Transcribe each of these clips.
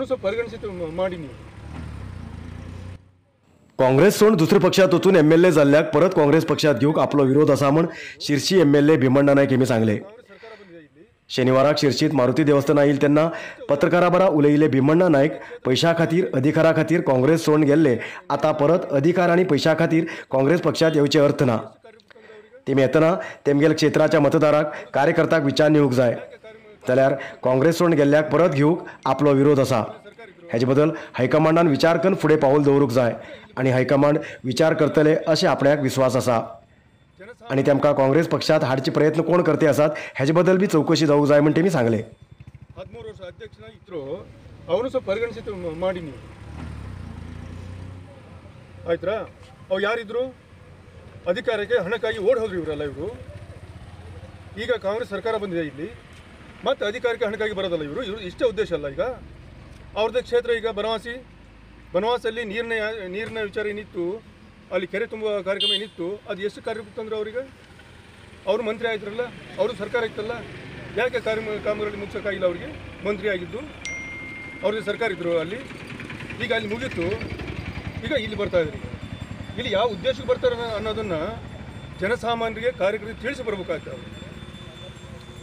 ಅವನು ಸ್ವಲ್ಪ ಪರಿಗಣಿಸಿ ಮಾಡಿ ನೀವು. काँग्रेस सोडून दुसऱ्या पक्षात वचून एमएलए जाल्ल्याक परत काँग्रेस पक्षात घेवंक आपलो विरोध आसा म्हूण शिरशी एमएलए भीमण्णा नायक हेमी सांगले. शनिवाराक शिरशीत मारुती देवस्थाना येईल तेन्ना पत्रकारा बरा उलयिल्ले भीमण्णा नायक पैशा खातीर अधिकारा खातीर काँग्रेस सोडून गेल्ले, आतां परत अधिकार आनी पैशा खातीर काँग्रेस पक्षात येवचे अर्थ ना. तेमी येतना तेमगेल्या क्षेत्राच्या मतदाराक कार्यकर्त्याक विचार येवंक जाय, जाल्यार काँग्रेस सोडून गेल्ल्याक परत घेवंक आपलो विरोध आसा. हेजे बदल हायकमांडान विचार करून फुडें पावल दवरूंक जाय आनी हायकमांड विचार करतले अशें आपणाक विस्वास आसा आनी तेमकां काँग्रेस पक्षात हाडचे प्रयत्न कोण करते आसात हेजे बदल बी चवकशी जावंक जाय म्हण तेमी सांगले. 13 ವರ್ಷ ಅಧ್ಯಕ್ಷನಾಗಿದ್ರು ಅವನು ಸ್ವಲ್ಪ ಪರಿಗಣಿಸಿ ಮಾಡಿ ನೀವು, ಆಯ್ತಾ? ಅವು ಯಾರಿದ್ರು ಅಧಿಕಾರಕ್ಕೆ ಹಣಕ್ಕಾಗಿ ಓಡ್ ಹೋದ್ರು ಇವರೆಲ್ಲ. ಇವರು ಈಗ ಕಾಂಗ್ರೆಸ್ ಸರ್ಕಾರ ಬಂದಿದೆ ಇಲ್ಲಿ, ಮತ್ತು ಅಧಿಕಾರಕ್ಕೆ ಹಣಕ್ಕಾಗಿ ಬರೋದಲ್ಲ ಇವರು. ಇವರು ಇಷ್ಟೇ ಉದ್ದೇಶ ಅಲ್ಲ. ಈಗ ಅವ್ರದ್ದು ಕ್ಷೇತ್ರ ಈಗ ಬನವಾಸಲ್ಲಿ ನೀರಿನ ವಿಚಾರ ಏನಿತ್ತು, ಅಲ್ಲಿ ಕೆರೆ ತುಂಬುವ ಕಾರ್ಯಕ್ರಮ ಏನಿತ್ತು, ಅದು ಎಷ್ಟು ಕಾರ್ಯ ತಂದರು ಅವರಿಗೆ? ಅವರು ಮಂತ್ರಿ ಆಯ್ತಾರಲ್ಲ, ಅವರು ಸರ್ಕಾರ ಇತ್ತಲ್ಲ, ಯಾಕೆ ಕಾಮಗಾರಿ ಮುಗಿಸೋಕ್ಕಾಗಿಲ್ಲ ಅವರಿಗೆ? ಮಂತ್ರಿ ಆಗಿದ್ದು ಅವ್ರಿಗೆ ಸರ್ಕಾರ ಇದ್ದರು ಅಲ್ಲಿ, ಈಗ ಅಲ್ಲಿ ಮುಗೀತು, ಈಗ ಇಲ್ಲಿ ಬರ್ತಾಯಿದ್ರು. ಇಲ್ಲಿ ಯಾವ ಉದ್ದೇಶಕ್ಕೆ ಬರ್ತಾರೆ ಅನ್ನೋದನ್ನು ಜನಸಾಮಾನ್ಯರಿಗೆ ಕಾರ್ಯಕರ್ತರಿಗೆ ತಿಳಿಸಿ ಬರ್ಬೇಕಾಗ್ತದೆ ಅವರು.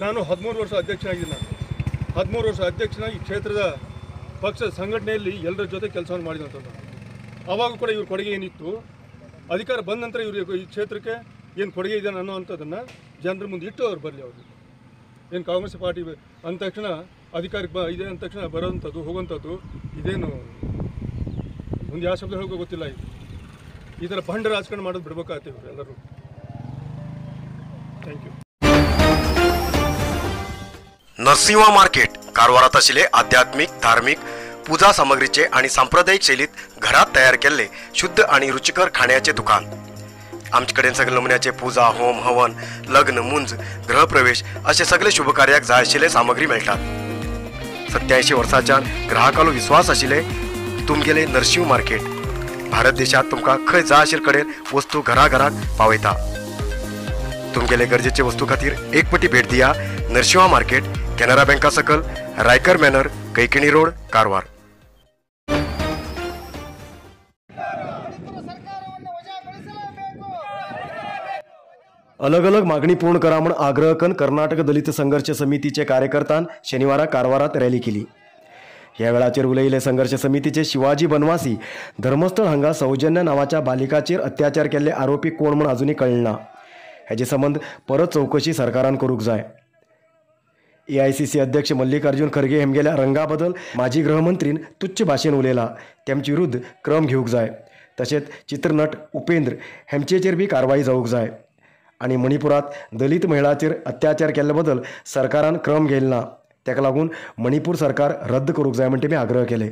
ನಾನು 13 ವರ್ಷ ಅಧ್ಯಕ್ಷನಾಗಿದ್ದೀನಿ. ನಾನು 13 ವರ್ಷ ಅಧ್ಯಕ್ಷನಾಗಿ ಈ ಕ್ಷೇತ್ರದ ಪಕ್ಷದ ಸಂಘಟನೆಯಲ್ಲಿ ಎಲ್ಲರ ಜೊತೆ ಕೆಲಸವನ್ನು ಮಾಡಿದಂಥದ್ದು. ಆವಾಗ ಕೂಡ ಇವ್ರ ಕೊಡುಗೆ ಏನಿತ್ತು, ಅಧಿಕಾರ ಬಂದ ನಂತರ ಇವರು ಈ ಕ್ಷೇತ್ರಕ್ಕೆ ಏನು ಕೊಡುಗೆ ಇದೆ ಅನ್ನೋವಂಥದ್ದನ್ನು ಜನರ ಮುಂದೆ ಇಟ್ಟು ಅವ್ರು ಬರಲಿ. ಅವರು ಏನು ಕಾಂಗ್ರೆಸ್ ಪಾರ್ಟಿ ಅಂದ ತಕ್ಷಣ ಅಧಿಕಾರಕ್ಕೆ ಇದೆ ಅಂದ ತಕ್ಷಣ ಬರೋವಂಥದ್ದು ಹೋಗುವಂಥದ್ದು ಇದೇನು ಮುಂದೆ ಯಾವ ಶಬ್ದ ಹೇಳೋಕೆ ಗೊತ್ತಿಲ್ಲ. ಇದು ಈ ಥರ ಬಂಡ ರಾಜಕಾರಣ ಮಾಡೋದು ಬಿಡಬೇಕಾಗ್ತದೆ ಇವರು ಎಲ್ಲರೂ. Thank you. Narasimha market कारवारात आशिल्ले आध्यात्मिक धार्मिक पूजा सामग्रीचे आनी सांप्रदायिक शैलीत घरात तयार केल्ले शुद्ध आनी रुचिकर खाण्याचे दुकान. आमचे कडेन सगळे नमुन्याचे पूजा, होम, हवन, लग्न, मुंज, गृहप्रवेश अशे सगळे शुभकार्याक जाय आशिल्ले सामग्री मेळटात. 87 वर्सांच्यान ग्राहकालो विश्वास आशिल्ले तुमगेले नरसिंह मार्केट भारत देशात तुमकां खंय जाय आशिल्ले कडेन वस्तू घराघराक पावयता. तुमगेले गरजेचे वस्तू खातीर एक पटी भेट दिया नरसिंहा मार्केट, केनरा बँका सकल, रायकर मॅनर, कैकिणी रोड, कारवार. अलग अलग मागणी पूर्ण करा म्हूण आग्रह करून कर्नाटक दलित संघर्ष समितीचे कार्यकर्त्यान शनिवारा कारवारात रॅली केली. ह्या वेळाचेर उलयिल्ले संघर्ष समितीचे शिवाजी बनवासी धर्मस्थळ हांगा सौजन्य नावाच्या बालिकाचेर अत्याचार केल्ले आरोपी कोण म्हूण अजुनूय कळना. हेजे संबंद परत चवकशी सरकारान करूंक जाय. एआयसीसी अध्यक्ष मल्लिकार्जुन खरगे हेमगेल्या रंगा बदल माजी गृहमंत्रीन तुच्छ भाशेन उलयला, तेमचे विरुद्ध क्रम घेवंक जाय. तशेंच चित्रनट उपेंद्र हेमचेचेर बी कारवाई जावंक जाय आनी मणिपुरात दलित महिलाचेर अत्याचार केल्ले बदल सरकारान क्रम घेयल ना, ताका लागून मणिपूर सरकार रद्द करूंक जाय म्हण तेमी आग्रह केले.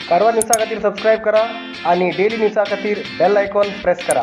कारवार न्यूजा खातीर सबस्क्रायब करा आणि डेली न्यूजा खातीर बेल आयकॉन प्रेस करा.